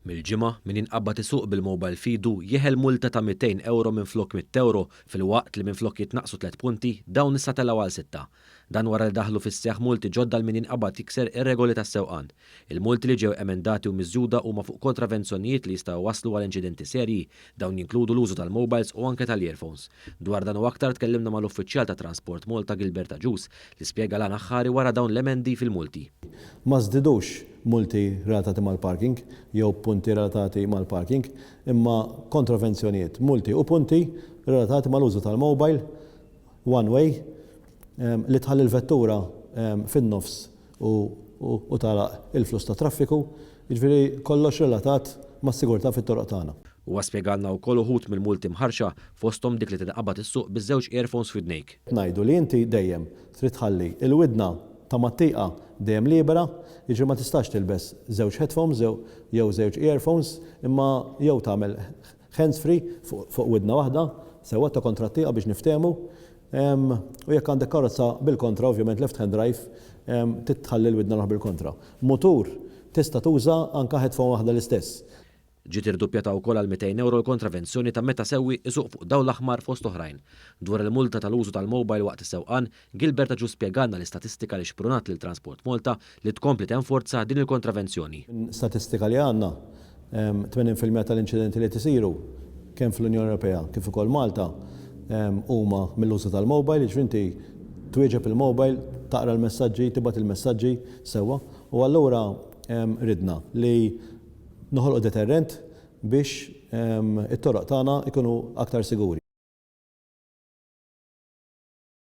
Mill-Ġimgħa, min jinqabad isuq bil-mobile f'idu jeħel multa ta' 200 ewro minflok mitt ewro filwaqt li minflok jitnaqqsu tliet punti, dawn issa telgħu għal sitta. Dan wara li daħlu fis-seħħ multi ġodda għal min jinqabad jikser ir-regoli tas-sewqan. Il-multi li ġew emendati u miżjuda huma fuq kontravenzjonijiet li jistgħu jwasslu għal inċidenti serji. Dawn jinkludu l-użu tal-mobiles u anke tal-earphones. Dwar dan u aktar tkellimna mal-uffiċjal ta' Transport Malta Gilbert Agius li spjega l-għan aħħari wara dawn l-emendi fil-multi. Ma żdidux multi relatati mal-parking jew punti relatati mal-parking, imma kontravenzjonijiet, multi u punti relatati mal-użu tal-mobile, one way, li tħalli l-vettura fin-nofs u tagħlaq il-fluss tat-traffiku, jiġifieri kollox relatat mas-sigurtà fit-toroq tagħna. Huwa spjegalna wkoll uħud mill-multi mħarrxa, fosthom dik li tinqabad issuq biż-żewġ earphones f'widnejk. Ngħidu li inti dejjem trid tħalli l-widna ta' mat-tieqa dejjem libera, jiġifieri ma tistax tilbes żewġ headphones jew żewġ earphones imma jew tagħmel hands free fuq widna waħda, sewwa ta' kontra t-tieqa biex niftehmu, u jekk għandek karozza bil-kontra, ovvjament left hand drive, trid tħalli l-widna l-oħra bil-kontra. Mutur tista' tuża anke headphone waħda l-istess. Ġiet irduppjata wkoll għal 200 ewro l-kontravenzjoni ta' meta sewwieq isuq fuq dawl aħmar fost oħrajn. Dwar il-multa tal-użu tal-mobile waqt is-sewqan, Gilbert Agius spjegalna l-istatistika li xprunat lil Transport Malta li tkompli tenforza din il-kontravenzjoni. Minn statistika li għandna, 80% tal-inċidenti li qed isiru, kemm fl-Unjoni Ewropea kif ukoll Malta, huma mill-użu tal-mobile, jiġifieri inti twieġeb il-mobile, taqra l-messaġġi, tibgħat il-messaġġi sewwa, u allura ridna li noħolqu deterrent biex it-toroq tagħna jkunu aktar siguri.